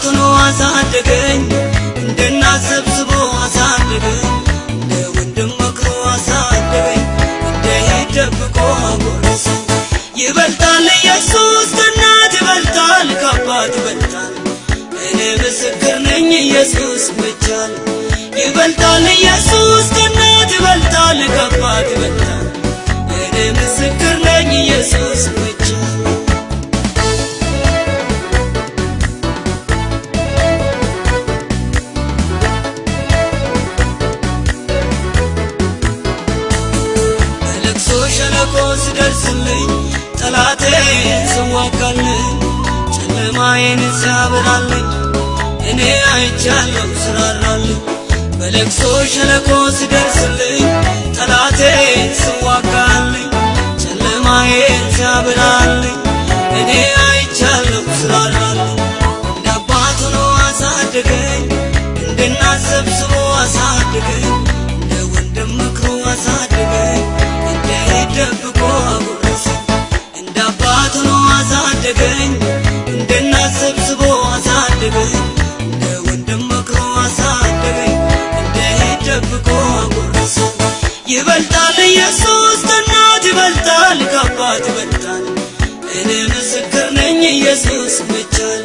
አባት ሆኖ አሳደገኝ፣ እንደ እናት ሰብስቦ አሳደገኝ፣ እንደ ወንድም መክሮ አሳደገኝ፣ እንደ እህት ደብቆ አጎረሰኝ። ይበልጣል ኢየሱስ ከእናት ይበልጣል፣ ከአባት ይበልጣል። እኔ ምስክር ነኝ ኢየሱስ ይመቻል። ይበልጣል ኢየሱስ ከእናት ይበልጣል፣ ከአባት ይበልጣል። እኔ ምስክር ነኝ ኢየሱስ ይመቻል። በለቅሶ ሸለቆ ስደርስልኝ፣ ጠላቴን ስዋጋልኝ፣ ጨለማዬን ሲያበራልኝ፣ እኔ አይቻለሁ ስራራልኝ። በለቅሶ ሸለቆ ስደርስልኝ፣ ጠላቴን ስዋጋልኝ፣ ጨለማዬን ሲያበራልኝ፣ እኔ አይቻለሁ ስራራልኝ። እንደ አባት ሆኖ አሳደገኝ፣ እንደ እናት ሰብስቦ አሳደገኝ፣ እንደ ወንድም መክሮ አሳደገኝ፣ እንደ እህት ደብቆ አጎረሰኝ። እንደ አባት ሆኖ አሳደገኝ፣ እንደ እናት ሰብስቦ አሳደገኝ፣ እንደ ወንድም መክሮ አሳደገኝ፣ እንደ እህት ደብቆ አጎረሰኝ። ይበልጣል ኢየሱስ ከእናት ይበልጣል፣ ከአባት ይበልጣል። እኔ ምስክር ነኝ ኢየሱስ ይመቻል።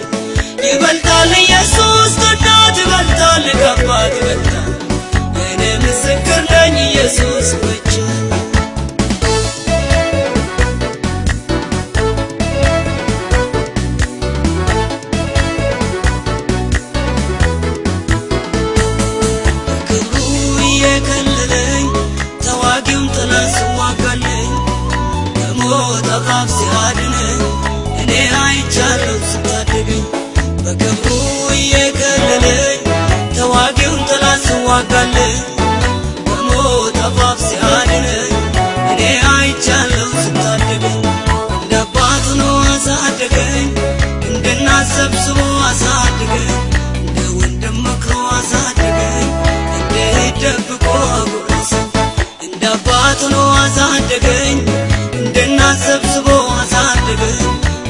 ይበልጣል ኢየሱስ ከእናት ይበልጣል፣ ከአባት ይበልጣል። እኔ ምስክር ነኝ ኢየሱስ ይመቻል። በክብሩ እየከለለኝ፣ ተዋጊውን ጠላት ስዋጋልኝ፣ ከሞት አፋፍ ሲያድነኝ፣ እኔ አይቻለሁ ስታደገኝ። በክብሩ እየከለለኝ፣ ተዋጊውን ጠላት ስዋጋልኝ፣ ከሞት አፋፍ ሲያድነኝ፣ እኔ አይቻለሁ ስታደገኝ። እንደ አባት ሆኖ አሳደገኝ፣ እንደ እናት ሰብስቦ አሳደገኝ፣ እንደ ወንድም መክሮ አሳደገኝ፣ እንደ እህት ደብቆ አጎረሰኝ። እንደ አባት ሆኖ አሳደገኝ፣ እንደ እናት ሰብስቦ አሳደገኝ፣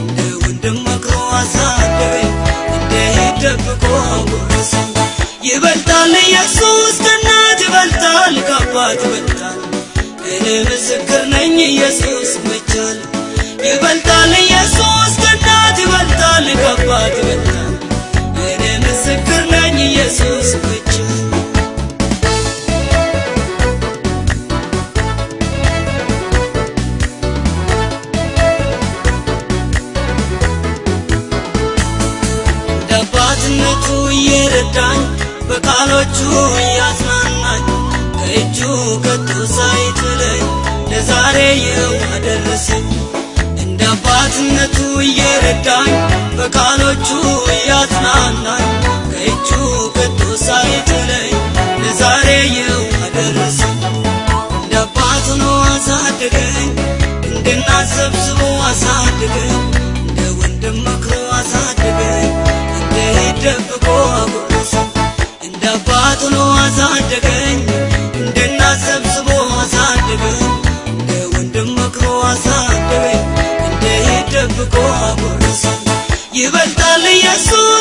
እንደ ወንድም መክሮ አሳደገኝ፣ እንደ እህት ደብቆ አጎረሰኝ። ይበልጣል ኢየሱስ ከእናት ይበልጣል፣ ከአባት ይበልጣል። እኔ ምስክር ነኝ ኢየሱስ ይመቻል። ይበልጣል ኢየሱስ ከእናት ይበልጣል፣ ከአባት ይበልጣል። እኔ ምስክር ነኝ ኢየሱስ ይመቻል። እንደ አባትነቱ እየረዳኝ፣ በቃሎቹ እያጽናናኝ፣ ከእጁ ከቶ ሳይጥለኝ ለዛሬ ይኸው አደረሰኝ። እንደ አባትነቱ እየረዳኝ፣ በቃሎቹ እያጽናናኝ፣ ከእጁ ከቶ ሳይጥለኝ ለዛሬ ይኸው አደረሰኝ። እንደ አባት ሆኖ አሳደገኝ፣ እንደ እናት ሰብስቦ አሳደገኝ፣ እንደ ወንድም መክሮ አሳደገኝ፣ እንደ እህት ደብቆ አጎረሰኝ። እንደ አባት ሆኖ አሳደገኝ፣ እንደ እናት ሰብስቦ አሳደገኝ፣ እንደ ወንድም መክሮ አሳደገኝ፣ እንደ እህት ደብቆ አጎረሰኝ። ይበልጣል ኢየሱስ